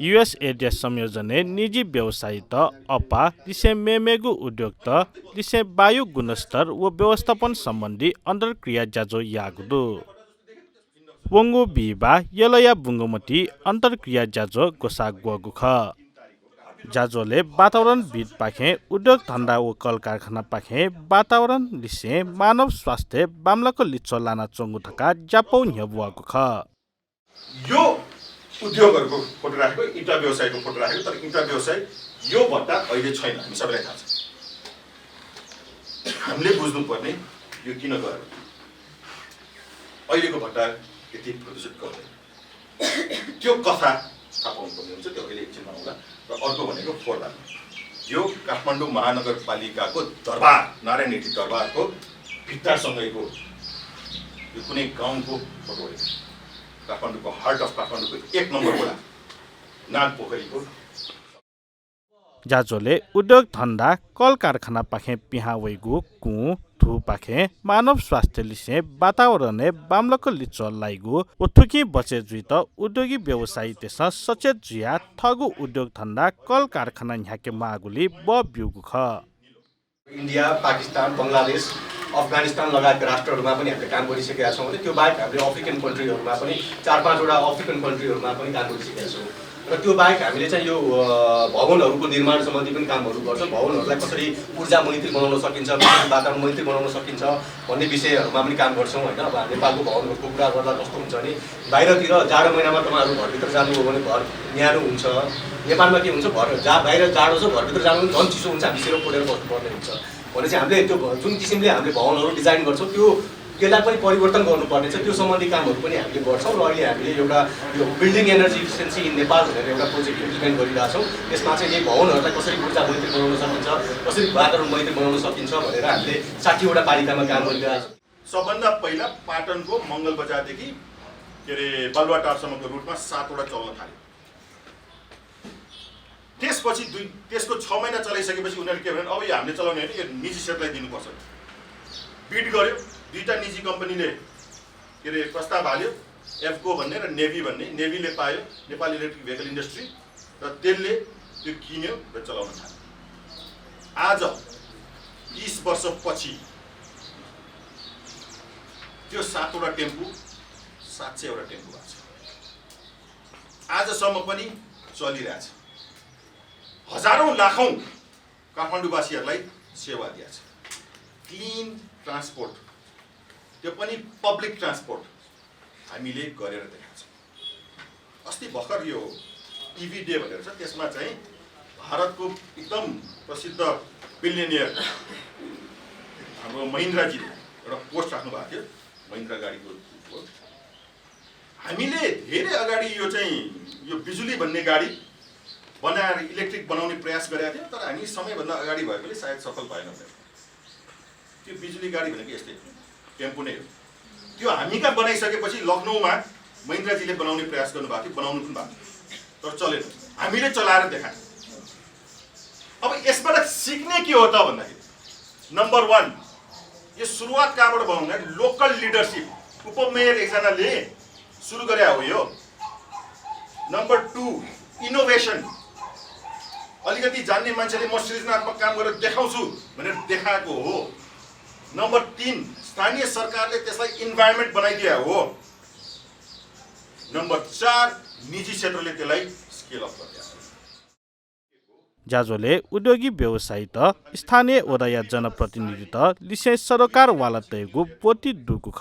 युएसएड संयोजने निजी व्यवसाय त अपा लिसे मेमेगु उद्योग त लिसे वायु गुणस्तर व व्यवस्थापन सम्बन्धी अन्तर्क्रिया जाजो यागुदु वंगु बिबा यलया बुंगमती अन्तर्क्रिया जाजो गोसा गुख जाजोले वातावरण विद पाखे उद्योग धन्दा व कल कारखाना पाखे वातावरण लिसे मानव स्वास्थ्य बाम्लाको लिचो लाना चोंगु थका जापौ न्यबुवाको ख यो उद्योगहरुको फोटो राखेको इटा व्यवसायको फोटो राखेको तर इटा व्यवसाय यो भट्टा अहिले छैन हामी सबैलाई थाहा छ हामीले बुझ्नु पर्ने यो किन गयो अहिलेको भट्टा यति प्रदूषित गर्दैन त्यो कथा थाहा पाउनु पर्ने हुन्छ त्यो अहिले एकछिनमा होला र अर्को भनेको फोर्दा यो काठमाडौँ महानगरपालिकाको दरबार नारायण हिटी दरबारको भित्तासँगैको यो कुनै गाउँको फोटो हो काठमाडौँको हार्ट अफ काठमाडौँको 1 नम्बर वडा नाग पोखरीको जाजोले उद्योग धन्दा कल कारखाना पाखे पिहा वैगु कु धु पाखे मानव स्वास्थ्य लिसे वातावरण बाम्लको लिचो लाइगु उथुकी बचे जुइत उद्योगी व्यवसायी तेस सचेत जुया थगु उद्योग धन्दा कल कारखाना न्याके मागुली ब ब्युगु ख इन्डिया पाकिस्तान बंगलादेश अफगानिस्तान लगायतका राष्ट्रहरूमा पनि हामीले काम गरिसकेका छौँ भने त्यो बाहेक हामीले अफ्रिकन कन्ट्रीहरूमा पनि 4-5 वटा अफ्रिकन कन्ट्रीहरूमा पनि काम गरिसकेका छौँ र त्यो बाहेक हामीले चाहिँ यो भवनहरूको निर्माण सम्बन्धी पनि कामहरू गर्छौँ भवनहरूलाई कसरी ऊर्जा मैत्री बनाउन सकिन्छ कसरी वातावरण मैत्री बनाउन सकिन्छ भन्ने विषयहरूमा पनि काम गर्छौँ होइन अब नेपालको भवनहरूको कुरा गर्दा कस्तो हुन्छ भने बाहिरतिर जाडो महिनामा तपाईँहरू घरभित्र जानुभयो भने घर न्यानो हुन्छ नेपालमा के हुन्छ घर बाहिर जाडो छ घरभित्र जानु पनि झन् चिसो हुन्छ हामी सेरो पोलेर बस्नुपर्ने हुन्छ भने चाहिँ हामीले त्यो जुन किसिमले हामीले भवनहरू डिजाइन गर्छौँ त्यसलाई पनि परिवर्तन गर्नुपर्ने छ त्यो सम्बन्धी कामहरू पनि हामीले गर्छौँ र अहिले हामीले एउटा यो building energy efficiency in Nepal भनेर एउटा प्रोजेक्ट इम्प्लिमेन्ट गरिरहेछौँ त्यसमा चाहिँ यही भवनहरूलाई कसरी ऊर्जा मैत्री बनाउन सकिन्छ कसरी वातावरण मैत्री बनाउन सकिन्छ भनेर हामीले 60 वटा पालिकामा काम गरिरहेका छौँ सबभन्दा पहिला पाटनको मङ्गल बजारदेखि के अरे बलुवाटारसम्मको रुटमा 7 वटा चल्न थाल्यो त्यसपछि त्यसको 6 महिना चलाइसकेपछि उनीहरूले के भने अब यो हामीले चलाउने होइन यो निजी क्षेत्रलाई दिनुपर्छ बिड गर्यो दुईटा निजी कम्पनीले के अरे प्रस्ताव हाल्यो एफको भन्ने र नेभी भन्ने नेभीले पायो नेपाल इलेक्ट्रिक भेहिकल इन्डस्ट्री र त्यसले त्यो किन्यो र चलाउन थाल्यो आज 20 वर्षपछि त्यो 7 वटा टेम्पू 700 वटा टेम्पू भएको छ आजसम्म पनि चलिरहेछ हजारौं लाखौं काठमाडौँवासीहरूलाई सेवा दिएको छ क्लिन ट्रान्सपोर्ट त्यो पनि पब्लिक ट्रान्सपोर्ट हामीले गरेर देखाएको छौँ अस्ति भर्खर यो टिभी डे भनेर छ त्यसमा चाहिँ भारतको एकदम प्रसिद्ध बिलियनियर हाम्रो महिन्द्राजीले एउटा पोस्ट राख्नु भएको थियो महिन्द्रा गाडीको हामीले धेरै अगाडि यो चाहिँ यो बिजुली भन्ने गाडी बनाएर इलेक्ट्रिक बनाउने प्रयास गरेका थियौँ तर हामी समयभन्दा अगाडि भएकोले सायद सफल भएन त्यो बिजुली गाडी भनेको यस्तै टेम्पू नै हो त्यो हामी कहाँ बनाइसकेपछि लखनऊमा महिन्द्राजीले बनाउने प्रयास गर्नुभएको थियो बनाउनु पनि भएको थियो तर चलेन हामीले चलाएर देखायौँ अब यसबाट सिक्ने के हो त भन्दाखेरि नम्बर 1 यो सुरुवात कहाँबाट भयो भने लोकल लिडरसिप उपमेयर एकजनाले सुरु गरे हो यो नम्बर 2 इनोभेसन अलिकति जान्ने मान्छेले म सृजनात्मक काम गरेर देखाउँछु भनेर देखाएको हो नम्बर 3 स्थानीय सरकारले त्यसलाई इन्भाइरोमेन्ट बनाइदिया हो नम्बर 4 निजी क्षेत्रले त्यसलाई स्केल अप गरिदिया जाजोले उद्योगी व्यवसायी त स्थानीय वडा या जनप्रतिनिधि त लिसे सरकार वाला तयगु पोती दुगु ख